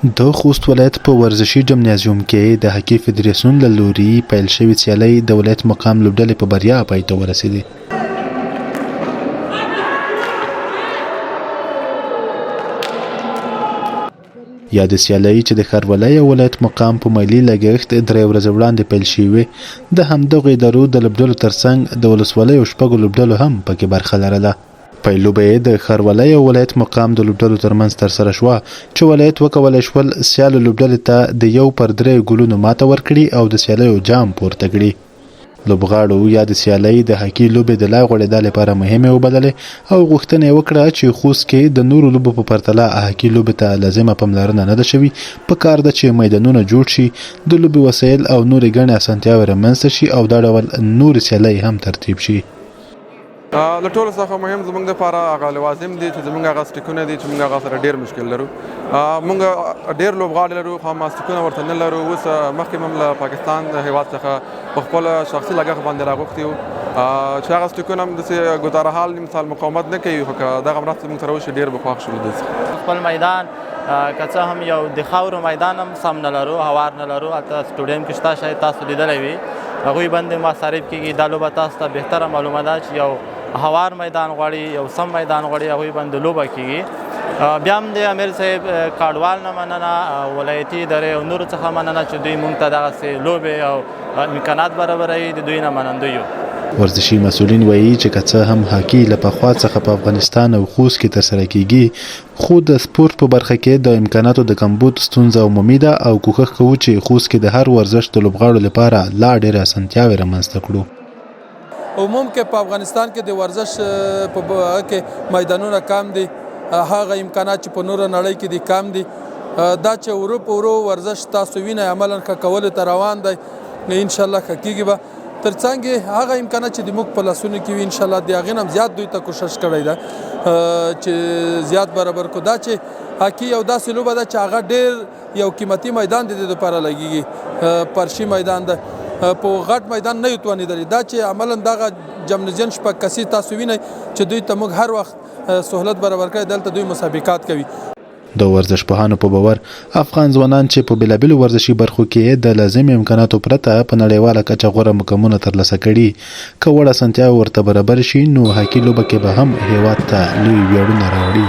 د خوست ولایت په ورزشي جمنازیوم کې د هاکي فدراسیون له لوري پیل شوې سیالۍ د ولایت مقام لوبډلې په بریا پای ته ورسېدې. یادې سیالۍ چې د ښاروالۍ او ولایت مقام په مالي لګښت درې ورځې وړاندې پیل شوې وې، د همدغو ادارو د لوبډلو ترڅنګ د ولسوالیو شپږو لوبډلو هم پکې برخه لرله. پایلوبه یې د ښاروالۍ او ولایت مقام د لوبډلو ترمنځ ترسره شوه چې ولایت وکولای شول سیالو لوبډلې ته د یو پر دریو ګولونو ماته ورکړي او د سیالیو جام پورته کړي. لوبغاړو یادې سیالۍ د هاکي لوبې د لا غوړېدا لپاره مهمې وبللې او غوښتنه یې وکړه چې خوست کې د نورو لوبو په پرتله هاکي لوبې ته لازمه پاملرنه نه ده شوې، په کار ده چې میدانونه جوړ شي، د لوبې وسایل او نورې ګڼې اسانتیاوې رامنځته شي او دا ډول نورې سیالۍ هم ترتیب شي. له ټولو څخه مهم زمونږ لپاره هغه لوازم دي چې زمونږ هغه سټیکونه دي چې مونږ هغه سره ډیر مشکل لرو. مونږ ډیر لوبغاړي لرو خو هم سټیکونه ورته نه لرو. اوس مخکې هم له پاکستان هیواد څخه په خپل شخصي لګښت باندې راغوښتي وو چې هغه سټیکونه هم داسې ګزاره حال نیم سال مقاومت نه کوي، خو که دغه مرسته موږ سره وشي ډیر به خوښ شو له دې څخه. خپل میدان که څه هم یو د خاورو میدان هم سم نه لرو، هوار نه لرو، هلته سټوډیم کې شته، شاید تاسو لیدلی وي، هغوی باندې مصارف کېږي. دا لوبه تاسو ته بهتره معلومه ده چې یو هوار میدان غواړي، یو سم میدان غواړي، هغوی باندې لوبه کېږي. بیا هم د امیر صاحب کاډوال نه مننه، ولایتي ادارې او نورو څخه مننه چې دوی مونږ ته دغسې لوبې او امکانات برابروي، د دوی نه منندوی یو. ورزشي مسؤلین وایي چې که څه هم هاکي له پخوا څخه په افغانستان او خوست کې ترسره کېږي، خو د سپورت په برخه کې د امکاناتو د کمبود ستونزه عمومي ده او کوښښ کوو چې خوست کې د هر ورزش د لوبغاړو لپاره لا ډېرې اسانتیاوې رامنځته کړو. عموم کې په افغانستان کې د ورزش په کې میدانونه کم دي، هغه امکانات چې په نوره نړۍ کې دي کم دي. دا چې ورو په ورو ورزش تاسو وینئ عملا ښه کولو ته روان دی، ان شاء الله ښه کېږي به. ترڅنګ هغه امکانات چې د موږ په لاسونو کې وي ان شاء الله د هغې نه هم زیات دوی ته کوشش کړی ده چې زیات برابر کړو. دا چې هاکي یو داسې لوبه ده چې هغه ډېر یو قیمتي میدان د دې لپاره لګیږي، پرشي میدان ده، په غټ میدان نه یو توانېدلی. دا چې عملا دغه جمنزین شپږ کسي تاسو وینئ چې دوی ته موږ هر وخت سهولت برابر کړی، دلته دوی مسابقات کوي. د ورزشپوهانو په باور افغان ځوانان چې په بېلابېلو ورزشي برخو کې د لازمو امکاناتو پرته په نړیواله کچه غوره مقامونه ترلاسه کړي، که وړ اسانتیاوې ورته برابرې شي نو هاکي لوبه کې به هم هېواد ته لوی ویاړونه راوړي.